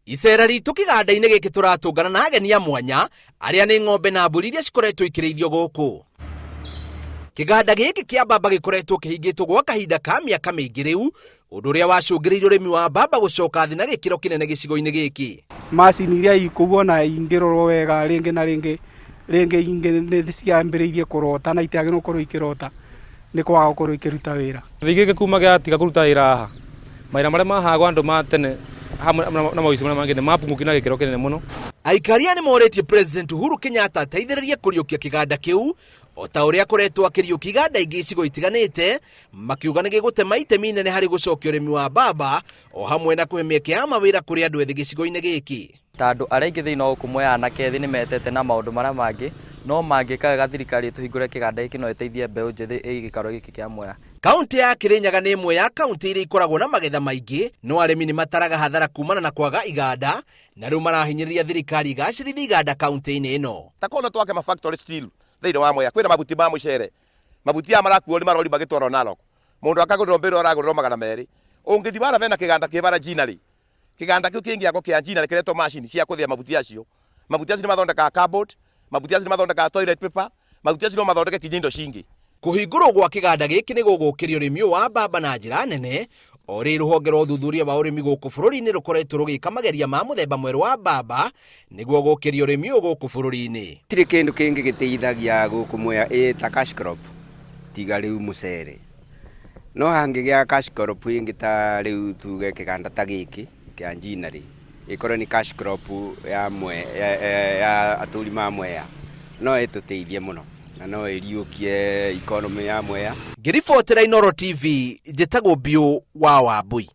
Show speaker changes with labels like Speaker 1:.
Speaker 1: Icera ritũ kĩganda-inĩ gĩkĩ tũratũngana na ageni a mwanya arĩa nĩ ng'ombe na mbũri iria cikoretwo ikĩrĩithio gũkũ. Kĩganda gĩkĩ kĩa mbamba gĩkoretwo kĩhingĩtwo gwa kahinda ka mĩaka mĩingĩ rĩu, ũndũ ũrĩa wacũngĩrĩirie ũrĩmi wa mbamba gũcoka thĩ na gĩkĩro kĩnene gĩcigo-inĩ gĩkĩ.
Speaker 2: Macini iria ikũu ona ingĩrorwo wega rĩngĩ na rĩngĩ, rĩngĩ ingĩ nĩ ciambĩrĩirie kũrota na itiagĩrĩirwo gũkorwo ikĩrota nĩ kwaga gũkorwo ikĩruta wĩra.
Speaker 3: Gĩthĩi gĩkĩ kuma gĩatiga kũruta wĩra haha, mawĩra marĩa mahagwo andũ ma tene hamwe na maũici marĩa mangĩ nĩ mapungũkire na gĩkĩro kĩnene mũno.
Speaker 1: Aikaria nĩ morĩtie President Uhuru Kenyatta ateithĩrĩrie kũriũkia kĩganda kĩu o ta ũrĩa akoretwo akĩriũkia iganda ingĩ icigo itiganĩte, makiuga nĩ gĩgũtema itemi inene harĩ gũcokia ũrĩmi wa mbamba o hamwe na kũhe mĩeke ya mawĩra kũrĩ andũ ethĩ gĩcigo-inĩ gĩkĩ.
Speaker 4: Ta andũ arĩa aingĩ thĩinĩ wa gũkũ Mwea anake ethĩ nĩ metete na maũndũ marĩa mangĩ, no mangĩka wega thirikari ĩtũhingũre kĩganda gĩkĩ no ĩteithie mbeũ njĩthĩ ĩ gĩikaro gĩkĩ kĩa Mwea.
Speaker 1: Kaũntĩ ya Kĩrĩnyaga nĩ ĩmwe ya kaũntĩ iria ikoragwo na magetha maingĩ, no arĩmi nĩ mataraga hathara kumana na kwaga iganda, na rĩu marahinyĩrĩria thirikari ĩgacĩrithie iganda kaũntĩ-inĩ ĩno.
Speaker 5: Ta korwo no twake ma factory still thĩinĩ wa Mwea, kwĩna mabuti ma mũcere, mabuti aya marakuo nĩ marori magĩtwarwo Narok, mũndũ akagũrĩrwo mbĩrũ aragũrĩrwo 200. Ũngĩthiĩ wara bena kĩganda kĩ bara Ginnery, Kĩganda kĩu kĩngĩakwo kĩa Ginnery kĩretwo macini cia kũthĩa mabuti acio. Mabuti acio nĩ mathondekaga cardboard, mabuti acio nĩ mathondekaga toilet paper, mabuti acio no mathondeke kinya indo cingĩ.
Speaker 1: Kũhingũrwo gwa kĩganda gĩkĩ nĩ gũgũkĩria ũrĩmi ũyũ wa mbamba na njĩra nene, o rĩrĩ rũhonge rwa ũthuthuria wa ũrĩmi gũkũ bũrũri-inĩ rũkoretwo rũgĩka mageria ma mũthemba mwerũ wa mbamba nĩguo gũkĩria ũrĩmi ũyũ gũkũ bũrũri-inĩ.
Speaker 6: Gũtirĩ kĩndũ kĩngĩ gĩteithagia gũkũ Mwea ĩ ta cash crop tiga rĩu mũcere. No hangĩgĩa cash crop ĩngĩ ta rĩu tuge kĩganda ta gĩkĩ kĩa ginnery ĩkorwo nĩ cash crop ya ya atũri ma Mwea no ĩtũteithie mũno na no ĩriũkie economy ya Mwea.
Speaker 1: Ngĩribotera Inooro TV, njĩtagwo Biũ wa Wambui.